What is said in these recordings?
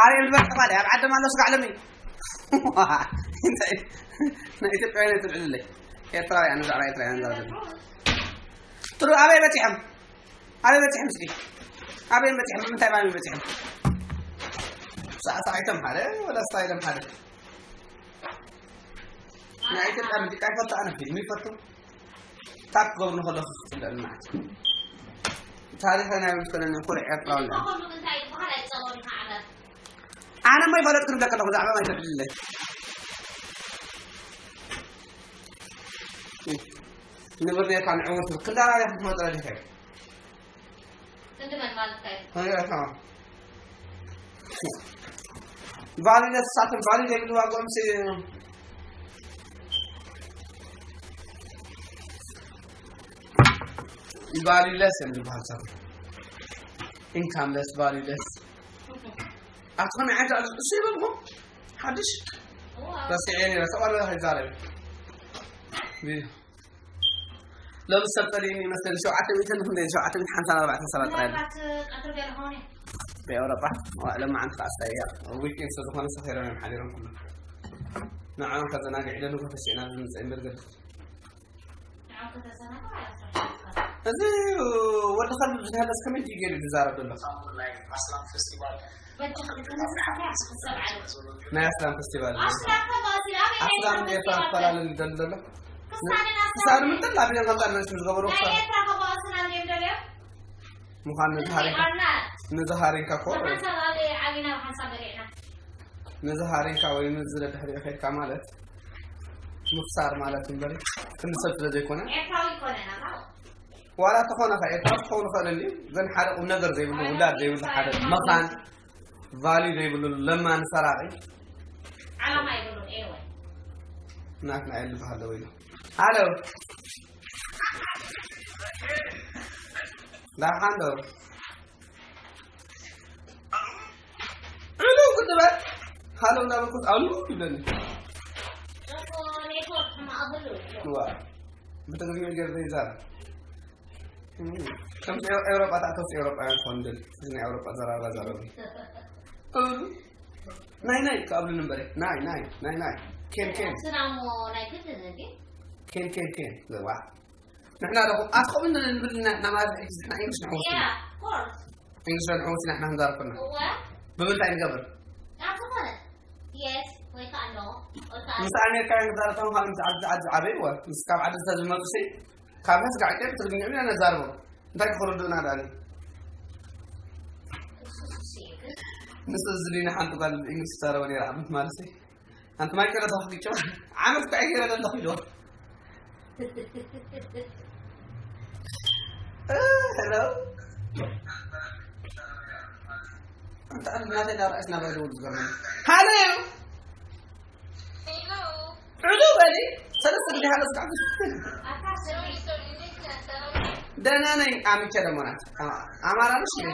ኣርኤም ዝበልዕ ባል ኣብ ዓደም ኣሎ ስጋዕ ለሚ። እንታይ ናይ ኢትዮጵያውያን ትልዕልለይ። ኤርትራውያን፣ ብዛዕባ ኤርትራውያን ዘረባ። ጥሩ፣ ኣበይ በጺሖም? ኣበይ በጺሖም እስኪ? ኣበይ በጺሖም? ምንታይ ባል በጺሖም? ሳዕሳዒቶም ሓደ ወላ ስታይሎም ሓደ? ናይ ኢትዮጵያ ሙዚቃ ይፈቱ፣ ኣነ ፊልም ይፈቱ። ታክ ክገብሩ ከለኹ ክጽልእ ማለት እዩ። ታሪኸ ናይ ምስ ኮነ ኩርዕ ኤርትራዊ ኣለና። ኣነ ማ ይፈለጥኩ ንብለካ ኣለኹ፣ ብዛዕባ ማይ ተብልለይ። ንብር ኔርካ ንዕውት ክዳራርያ ክትመጥረ ዲኸ? ክንዲ መን ማለትካ እዩ? ቫሊደስ ሳትን ቫሊድ የብሉ ዋጎም ሲ ቫሊለስ እዮም ዝበሃል ሳት ኢንካምለስ ቫሊለስ ኣትኾነ ዓይነት ኣሉ እሱ ይበልኹ ሓድሽ ረሲዐ ነረ ሰብኣሉ ይዛረብ ሎሚ ሰብ ጠሊእኒ ይመስለኒ ሸውዓተ ሚእትን ክንደይ ሸውዓተ ሚእትን ሓምሳን ኣርባዕተን ሰባት ጥራይ ኣሎ። ምናልባት ቀትሪ ገለ ኾነ። ብኤውሮጳ ዋ፣ ሎማዓንቲ ከዓ ኣስታያ ዊኬንድ ስለ ዝኾነ ሰኺሮም እዮም ሓዲሮም ኩሎም። ንዕኦም ከዘናግዕ ኢለ ንጎ ተሲእና ዝምፅእ እምበር ገለ። ንዕኦም ከተዘናግዑ ኣላስራሕ። እዚ ወዲ ከልቢ ዝናለስ ከመይ ድዩ ገይሩ ዝዛረብ ዘሎ? ናይ ኣስላም ፌስቲቫል ኣስላም ኤርትራ ክፈላለ ይደሊ ዘሎ ክሳድ ምንትን ኣብ ኢለን ከምዛ ነሽ ዝገበሩ ክሳድ ምዃን ነዚ ሃሪንካ ነዚ ሃሪንካ ኮ ነዚ ሃሪንካ ወይ ነዚ ደድሕሪኡ ከድካ ማለት ምኽሳር ማለት እምበሪ ክንዲ ሰብ ስለ ዘይኮነ ዋላ ተኾነ ከ ኤርትራ ክኸውን ይኽእል እንድዩ ግን ሓደ ቁም ነገር ዘይብሉ ውላድ ዘይብሉ ሓደ መኻን ቫልዩ ዘይብሉ ለማኒ ሰራቒ ዓላማ የብሉን። ኤወ ናትና የልብ ሃለዉ ኢሉ ሃሎ ዳሓን ዶ ዕሉ ክትበል ሃሎ እንዳበልኩት ኣሉ ይብለኒ። ዋ ብትግርኛ ገር ዘይዛረብ ከምዚ ኤውሮጳ ተኣተውስ ኤውሮጳውያን ክኾኑ ደል እዚ ናይ ኤውሮጳ ዘራባ ዘረቡ ናይ ናይ ክኣብሉኒ እምበረ ናይ ናይ ናይ ናይ ኬን ኬን ስናሞ ናይ ግድን እንዴ ኬን ኬን ኬን ዘዋ ንሕና ደኹ ኣትኸምን ንብል ናማለት ሕጂ ንሕና ኢንግሊሽ ንሕወስ Yeah, of course. ኢንግሊሽ ንሕወስ ኢና ንሕና ክንዛረብ ከለና እወ ብምንታይ ንገብር ኣብ ዝኾነ የስ ወይ ከዓ ኖ ወይ ከዓ ምስ ኣሜሪካውያን ንዛረብ ከለና ምስ ዓዲ ዓዲ ዓበይ እወ ምስ ካብ ዓዲ ዝተዝመፁ ሲ ካብ መስጋዕ ቄብ ትርጉም ይዕብና ነዛርቦ እንታይ ክኽርዱና ዳኒ ንሱ ዝድነ ሓንቲ ጓል እንግሊዝ ትዛረበ ነይራ ዓመት ማለት እዩ ኣንቲ ማይከለ ተኽግጮ ዓመት ኳ ይገረ ደለኹ ኢሎ ሄሎ ኣንቲ ኣንቲ ናተይ ዳርኣስ ናባይ ደውል ዝገርመ ሃሎ እዩ ዕሉ በሊ ሰለስተ ግዜ ሃሎ ዝቃዕ ደህና ነኝ አምቼ ደግሞ ናት አማራ ነሽ እንዴ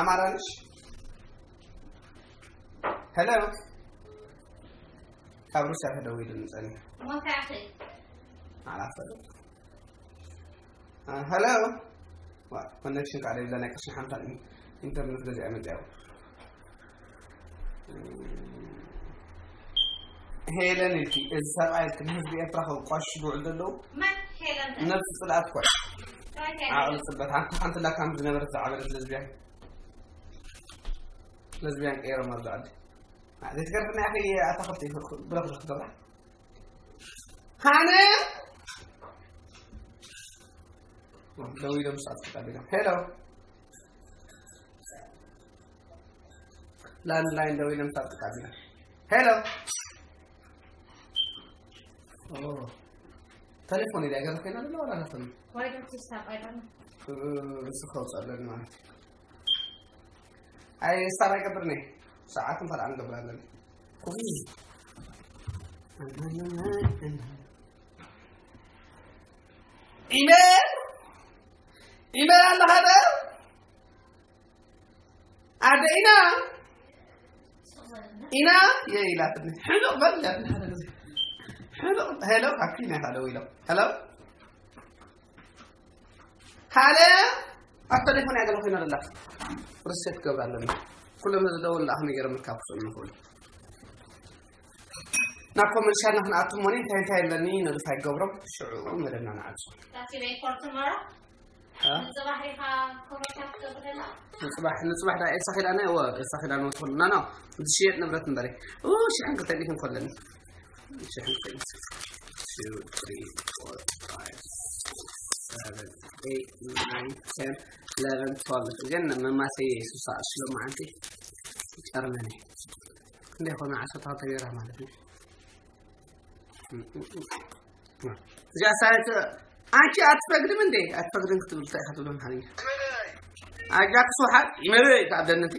አማራ ነሽ ሄሎ ካብ ሩስያ ተደዊሉ ንጸኒ ሞንታያኸ ኣላፈሉ ሄሎ ኮኔክሽን ከዓ ደብላ ናይ ቅርሺ ሓምሳ ኢንተርነት ገዚኣ መፅያ ሄለን ኢልኪ እዚ ሰብኣይ ኢልኪ ንህዝቢ ኤርትራ ከቋሽሽ ዝውዕል ዘለዉ ነብሲ ፅልኣት ኮ ዓቕሊ ፅበት ሓንቲ ሓንቲ ላ ከም ዝነበረት ዝዓበደት ለዝቢያን ለዝቢያን ቀይሮም ኣብዚ ዓዲ ዘይትገርፍና ኢኺ ኣታኽልቲ ብረኽ ክትገብራ ሃነ ደው ኢሎም ሰዓት ተቀቢሎም ሄሎ ላንድ ላይን ደው ኢሎም ሰዓት ተቀቢሎም ሄሎ ቴሌፎን ኢላ ገዛ ኮይና ደላ ወላ ናፈን ወይ ደስ ታባይራና እሱ ከውፅእ ኣለኒ ማለት እዩ ኣይ ስታር ኣይገብርን እየ ሰዓትን ካልኣ ንገብር ኣለኒ ኢሜል ኢሜል ኣለኻ ዶ ኣደ ኢና ኢና የኢላትኒ ሕሉቕ በል ኢላትኒ ሓደ ግዜ ሕሉቕ ሄሎ ካኪ ናይ ሓደ ኢሎም ሄሎ ሃለ ኣብ ተሌፎን እያ ገለ ኮይና ዘላ። ሪሴት ክገብራ ኣለኒ። ኩሎም ዝደወሉ ኣኽኒ ገይሮም ምርካብ ክኽእሉ ንኽእሉ። ናብ ኮመርሻልና ክንኣቱ እሞኒ እንታይ እንታይ ኣለኒ ኖቲፋይ ክገብሮም ሽዑ መደብና ንዓጹ። That's your day for tomorrow. እ? ንጽባሕ ኢኻ ኮመርሻል ክትገብር ዘለኻ? ንጽባሕ ንጽባሕ ዳ ኤልሳ ኪዳነ እወ ኤልሳ ኪዳነ ወትኹን ና ና ዝሽየጥ ንብረት እምበረ ኡ ሽሕን ክልተ ሚእትን ኮለኒ ሽሕን ክልተ ሚእትን two three four five six seven eight nine ten eleven twelve ግን መማሰየ ሱሳ ሽሎ መዓንቲ ጨርመኒ ክንደይ ኾነ ዓሰርተ ክልተ ቢራ ማለት እዩ። እዚኣ ሳይት ኣንቺ ኣትፈቅድም እንዴ ኣትፈቅድም ክትብል እንታይ ኢኻ ትብሎ ኣምሓርኛ ኣጃክስ ውሓድ ይመበ ይተዓደልነቲ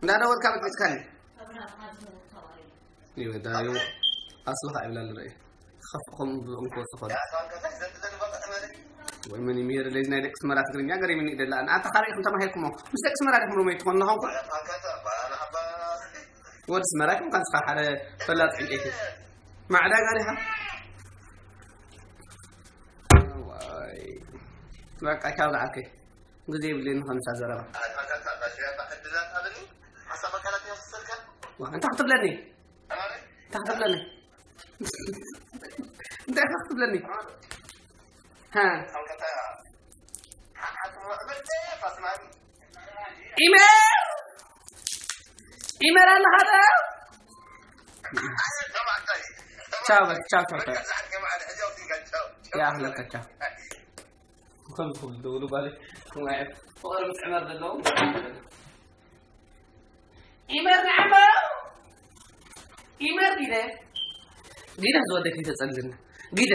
እንዳደወልካ በቂፅካኒ ይወዳዩ ኣስልኻ ይብላ ዝርኢ ከፍኹም ብእንኮ ዝኾነ ወይ መን ይምሄር ለዚ ናይ ደቂ ስመራ ትግርኛ ገሪምኒ ደላ ኣታ ካበይ ኢኹም ተማሂርኩሞ ምስ ደቂ ስመራ ዲኹም ሩመይ ትኾኑ ንኾንኩ ወዲ ስመራ ከም ካንስኻ ሓደ ፈላጥ ዕንጨይቲ ማዕዳጋ ዲኻ በቃ ቻው ዝዓርከይ ግዜ የብለይን ንኸምሳ ዘረባ እንታይ ክትብለኒ እንታይ ክትብለኒ እንታይ ክትብለኒ ኢሜል ኢሜል ኣለኻ ዶ ቻው በል ቻው ቻው ቻው ያህለካ ቻው ከም ዝኽሉ ደውሉ ባለ ፍቕሪ ምስ ዕመር ዘለዎም ኢመር ንዓማ ኢመር ጊደ ጊደ ዝወደክ ተጸልልና ጊደ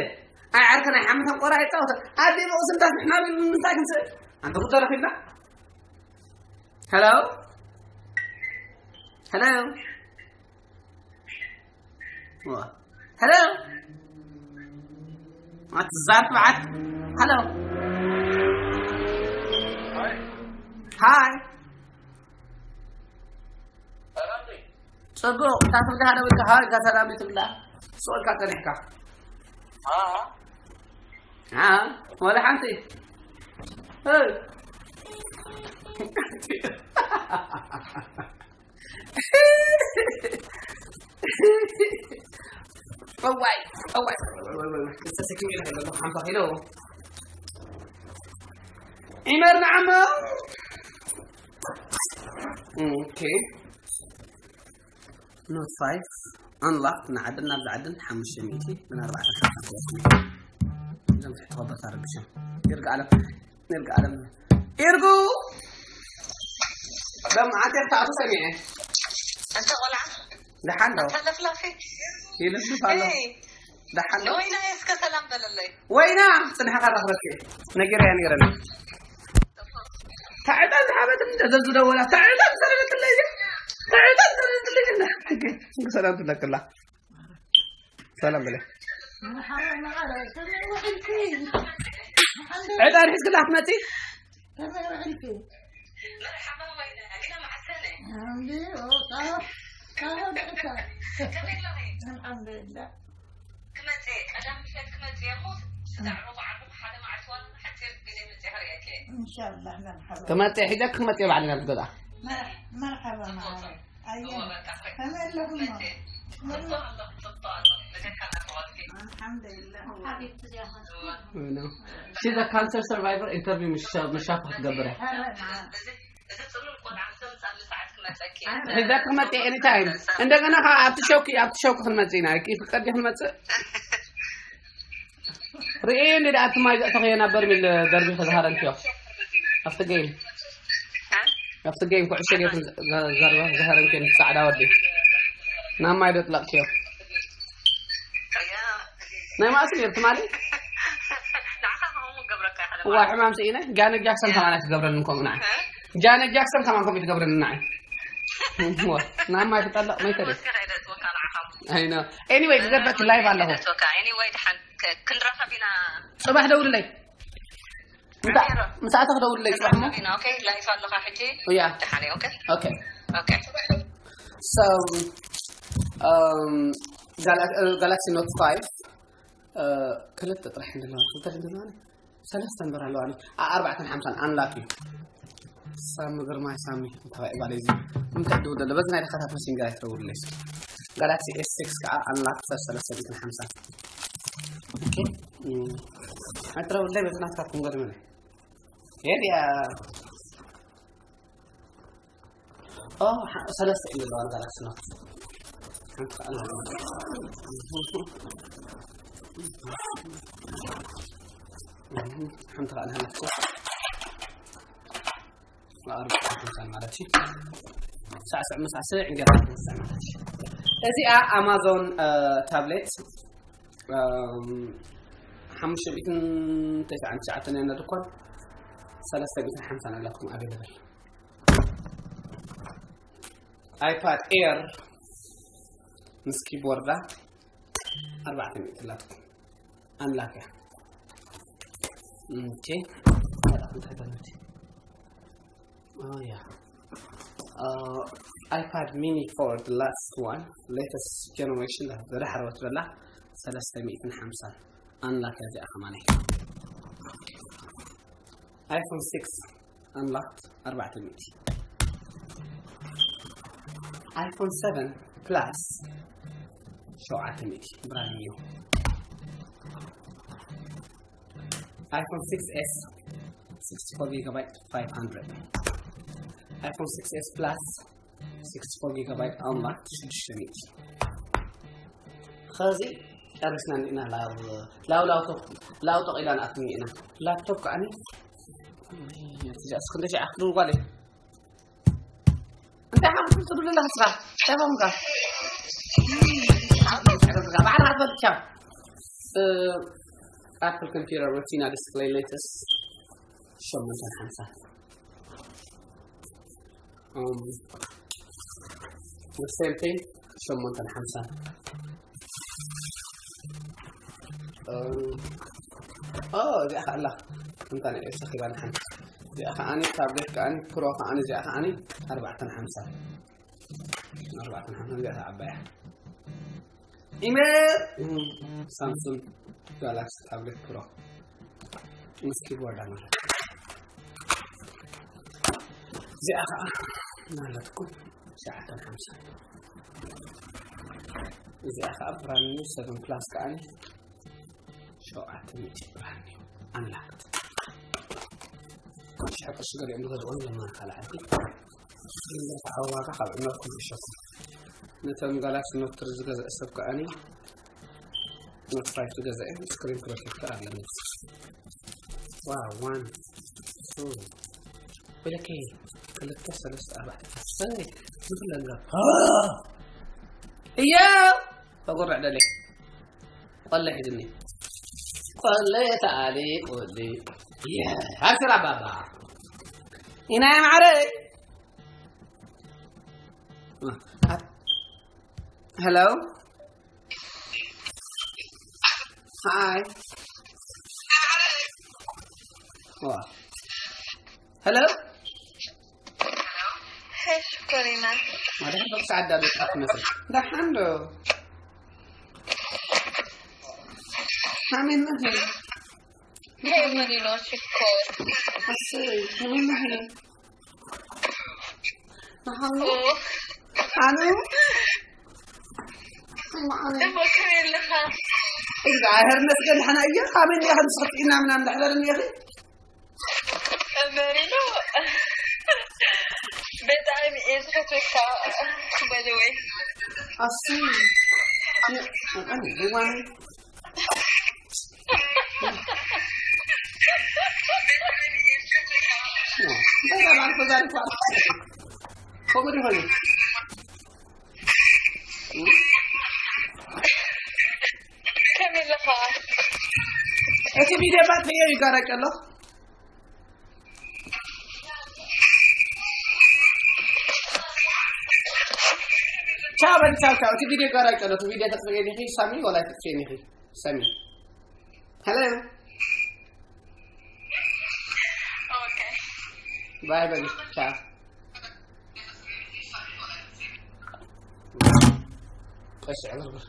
ኣይ ዓርከ ናይ ሓመታን ቆራ ይጻወተ ኣዴ ንኡስ እንዳ ንሕና ንምንታይ ክንስእ ኣንተ ጉዳ ረኺብና ሄሎ ሄሎ ሄሎ ኣትዛርፍ በዓል ሄሎ ሃይ ጽቡቕ እታ ትብልሃ ዶ ኢልካ ሃይ እዛ ሰላም ትብላ ስቕ ኢልካ ጸኒሕካ ወላ ሓንቲ እዋይ እዋይ ተሰኪሙ ኢለ ዘለኹ ሓምሳ ኪሎ ኢመር ንዓሞ ኦኬ ኖት ፋይቭ ኣንላክ ንዓድን ናብዚ ዓድን ሓሙሽተ ሚእቲ ምን ኣርባዕተ እዞም ትሕቲ ኮበታ ረብሸ ይርጋ ዓለም ይርጋ ዓለም ይርጉ ደም ዓቴ ታቱ ሰሚዐ እንተ ቆልዓ ደሓን ዶ ተለፍላፊ ይልፍልፍ ኣሎ ደሓን ዶ ወይና እስከ ሰላም በለለይ ወይና ጽንሓ ካራኽበኪ ነጊረያ ነይረና ታዕዳ ዝሓበት እንደ ዘዝደወላ ታዕዳ ዝሰለበትለይ ታዕዳ ዝሰለበትለይ እንደ ሰላም ትለቅላ ሰላም በለ ዕጣን ሒዝክላ ክትመፂ ከመይ ውዕልኪ? መርሓባ ወይነ፣ ኣሊና መዓሰነ። ኣምቢ፣ ኦ፣ ሳዋ፣ ሳዋ ደቕታ። ከመይ ኣለኺ? ኣልሓምዱሊላህ። ክመጽእ፣ ቀዳም ምሸት ክመጽእ እሞ፣ ስጋዕ ሩባ ዓርቢ ሓደ መዓልቲ ዋላ ሓጺር ግዜ መጽእ ክርእየኪ። ኢንሻላህ፣ መርሓባ። ክመፅእ ሒዘ ክመፅእ ባዕልና ዝገዛ መር-፣ መርሓባ መዓረይ። ኣየ፣ ከመይ ኣለኹም? ጽቡቕ ኣሎ፣ ጽቡቕ ኣሎ። በጀካ እናተዋልኪ። ኣልሓምዱሊላህ። ሓቢብቲ እዚኣ ኸ? She's a cancer survivor interview ምሻ ክትገብር እያ ኧረ፣ መዓረይ። እዚ ጽሉል ቆልዓ ምስ ኣምጻሉ ሰዓት ክመጸኪ። ሒዛ ክትመጽእ ኤኒታይም እንደገና ከዓ ኣብቲ ሸውኪ ኣብቲ ሸውኪ ክንመጽእ ኢና ይፍቀድ ክንመጽእ ርእየ እንደ ኣቲ ማይ ዘእተኸዮ ናብ በርሚል ደርቢ ከዝሃረንክዮ ኣብቲ ጌም ኣብቲ ጌም ኩዕሾ ጌም ዘርባ ዝሃረንክዮ ጻዕዳ ወዲ ናብ ማይ ዶ ጥለቕክዮ ናይ ማእሲ ነይሩ ትማሊ ንዓኻ ከምኡ ገብረካ ኢኻ እዋ ሕማም ስኢነ ጃነ ጃክሰን ከማን ኣይትገብረኒ ከምኡ ንዓ ጃነ ጃክሰን ከማን ከምኡ ትገብረኒ ንዓ እዋ ናብ ማይ ትጠለቕ መይተ ደስ ወስከ ከይደ እትወካ ንዓኻ I know. Anyway, ዝገበት ላይቭ ኣለኹ እትወካ። Anyway፣ ድሓን ክ-፣ ክንራኸብ ኢና። ጽባሕ ደውልለይ ምሳእተኽ ደውልለይ ጽባሕ ሞ ኢና። ኦኬ፣ ላይፍ ኣለኻ ሕጂ። እያ ድሓን እየ። ኦኬ፣ ኦኬ ኦኬ። So, um, Gala- uh, Galaxy Note ፋይቭ uh, ክልተ ጥራሕ እንደለዋ ክልተ እንደለዋ ሰለስተ እምበር ኣለዋኒ። ኣርባዕተን ሓምሳን ኣንላክ እዩ። ሳሚ ግርማይ ሳሚ እንታይ ባለ እዚ እንታይ ደው ደለ በዚ ናይ ተኸታተል ሲንገር ኣይትረውልለይ እስኪ። ጋላክሲ ኤስ ሲክስ ከዓ ኣንላክ ሰብ ሰለስተ ሚእትን ሓምሳን። ኦኬ። ኣትረውልለይ በዚ ናትካ ክንገድመለ። ሄድያ ኦ ሰለስተ እዩ ዘለዋ ጋላክሲ ኖት። ሓንቲ ከኣ ሓንቲ ከኣ ኣለቶ። ኣርባዕተ ማለት እዩ። ሳዕስዕ መሳዕስዕ እንጌራ ማለት እዩ። እዚኣ ኣማዞን ታብሌት ሓሙሽተ ሚእትን ተስዓን ትሽዓተን እያ ድኳን ሰለስተ ሚእትን ሓምሳን ኣላትኩም ኣቬለብል። ኣይፓድ ኤር ምስ ኪቦርዳ ኣርባዕተ ሚእቲ ኣላትኩም ኣንላክ እያ። ኦኬ እንታይ ተነቲ ኦያ ኣይፓድ ሚኒ for the last one latest generation ዝደሓረወት ዘላ ሰለስተ ሚእትን ሓምሳን ኣንላክ እያ እዚኣ ከማን። ኣይፎን ሲክስ ኣንላክድ ኣርባዕተ ሚእቲ። ኣይፎን ሰቨን ፕላስ ሸውዓተ ሚእቲ ብራንድ ኒው። ኣይፎን ሲክስ ኤስ ሲክስቲ ፎር ጊጋባይት ፋይቭ ሃንድረድ። ኣይፎን ሲክስ ኤስ ፕላስ ሲክስቲ ፎር ጊጋባይት ኣንላክድ ሽዱሽተ ሚእቲ። ኸዚ ጨሪስና እንዲና ላው ላው ላው ላው ጠቂላ ንኣትኒ ኢና። ላፕቶፕ ከዓኒ እስክንደ ሸዓ ክድር ጓል እንታይ ሓምኩም ትብሉ ኣለኻ ስኻ እንታይ ኾንካ ባዕልኻ ትፈልጥ ቻው። ኣፕል ኮምፒውተር ሮቲና ዲስፕሌይ ሌተስ ሸሞንተን ሓምሳ። ሴም ቲንግ ሸሞንተን ሓምሳን። እዚኣ ከኣላ እንታይ ናይ ኤርትራ ኺባን ሓንቲ እዚኣ ከዓኒ ታብሌት ከዓኒ ፕሮ ከዓኒ እዚኣ ከዓኒ ኣርባዕተን ሓምሳን ኣርባዕተን ሓምሳን እዚኣ ዓባያ ኢሜል ሳምሱንግ ጋላክሲ ታብሌት ፕሮ ምስ ኪቦርዳ ማለት እዚኣ ከዓ ናለትኩም ትሽዓተን ሓምሳን። እዚኣ ከዓ ብራንድ ኒው ሰቨን ፕላስ ከዓ ሸውዓተ ሚእቲ ብራንድ ኒው ኣንላክት። ሽሕ ቅርሺ ገሊኦም ዝገዝኦም ለማን ካልኣይቲ ዋጋ ካብ ዕመርኩም ይሸኩም። ነቶም ጋላክሲ ኖት ትሪ ዝገዝእ ሰብ ከዓኒ ኖት ፋይቭ ዝገዝአ ስክሪን ፕሮቴክተር ኣለኒ። ዋው ዋን ቱ ወለከ ክልተ ሰለስተ ኣርባዕተ ሰይ ዝፍለንጋ እያ ተጎርዕ ደለ ቆለ ሒዝኒ ቆለ ተኣሊ ቆለ እያ ሃርትራ ባባ ኢና ማዕረ Hello. Hi. Hello. Hey, Corina. ما دحين بس عدى عليك أخ مصر. دحين له. حامل مهل. Hey, Marino, شكور. أسي، حامل مهل. ሓኑ ሓኑ እሞ ከመይ ኣለኻ? እግዚኣብሔር ይመስገን ደሕና እየ። ካበይ እንዲኻ ንስኽቲ ኢና ምናምን ዳሕበር እኒኢኺ? መሪኖ ብጣዕሚ እየ ዝፈትወካ። By the way ኣሱ ሪዋን ከመይ ኣለኻ? እቲ ቪድዮ ባትሪ እዩ ይጋራጭ ኣሎ። ቻው በል፣ ቻው፣ ቻው። እቲ ቪድዮ ይጋራጭ ኣሎ። እቲ ቪድዮ ተጥፍኤ ዲኺ ሳሚ ወላ ኣይተጥፍኤን ኢኺ? ሰሚ። Hello. Okay. Bye, baby. Ciao. እሺ፣ ዕግርግር።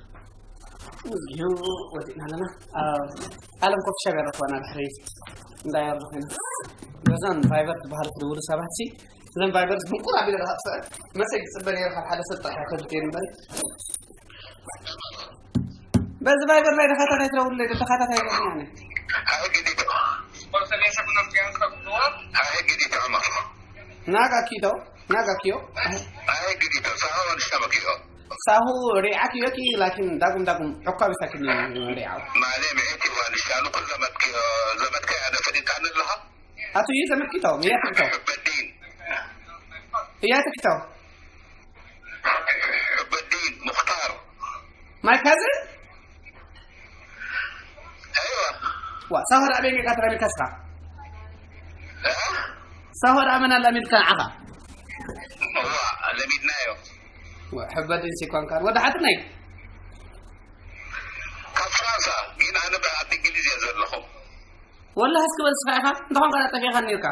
እዚሁ ወዲእና ኣለና። ኣብ ዓለም ኮፊ ሻፕ የረኽበና ድሕሪ። እንዳየርዱ ኮይና። በዛን ቫይበር ትበሃል ትድውሉ ሰባት ሲ፣ እዘን ቫይበር ዝምቁር ኣቢለ ዝሓጥፈ መሰይ ክጽበ ነይረ፣ ካብ ሓደ ሰብ ጥራሕ ኣይፈልጥ እየ እምበር። በዚ ቫይበር ላይ ተኸታታይ ትደውሉ፣ ተኸታታይ ትደውሉ። ኣይ ግዲዶ። ኣይ ግዲዶ፣ ዑመር። ናጋ ኪዶ፣ ናጋ ኪዮ። ኣይ ግዲዶ፣ ሳሆ ንሻመ ኪዮ። ሳሁ ሪዓ ኪዮ ኪ፣ ላኪን ዳጉም ዳጉም ዑካ ቢሳኪኒ ሪዓ። ማለ ምዒት ይዋን ሻኑ ኩል ዘመትኪዮ፣ ዘመትከ ያደ ፈሊጣን ኣለኻ? ኣቱ ይህ ዘመትኪቶ፣ ምያ ትክቶ። በዲን። እያ ትክቶ። በዲን፣ ሙኽታር። ማይ ካዝን? ኣይዋ። ዋ፣ ሳሆ ዳ ቤት ሜዳ ተራሚ ከስኻ። እ? ሳሆ ዳ መን ኣላ ሚልካ ዓኻ? ዋ፣ ለሚድናዮ። ዋ፣ ሕበዲን ሲኳን ካን። ወደ ሓትነይ። ካብ ፍራንሳ፣ ግን ኣነ ኣብ እንግሊዝ እየ ዘለኹ። ወላሂ እስኪ በል እስኻ ኢኻ፣ እንተኾንካ ዳ ጠፊእኻ ነይርካ።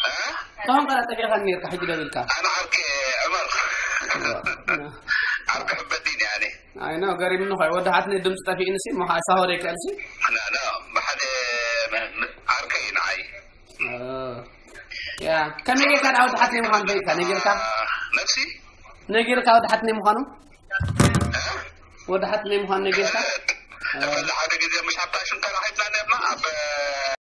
እ? እንተኾንካ ዳ ጠፊእኻ ነይርካ፣ ሕጂ ደቢልካ። ኣነ ዓርኪ ዑመር። ዓርኪ ሕበዲን እየ ኣነ። ኣይ ነው፣ ገሪምኒ ኾይ፣ ወዲ ሓትነይ ድምፂ ጠፊእኒ ሲ፣ እሞ ኸዓ ሳሆ ደይክእልሲ። ኣነ፣ ኣነ፣ ብሓደ ዓርከይ ንዓይ። ኦ። ያ፣ ከመይ ጌርካ ደኣ ወዲ ሓትነይ ምዃኑ ፈሊጥካ? ነጊርካ? ነፍሲ? ነጊርካ ወዲ ሓትነይ ምዃኑ? እ? ወዲ ሓትነይ ምዃኑ ነጊርካ? ተፈለጥ። ኦ። ተፈለጥ ሓደ ግዜ ምሽ ኣብታ ሽንተራ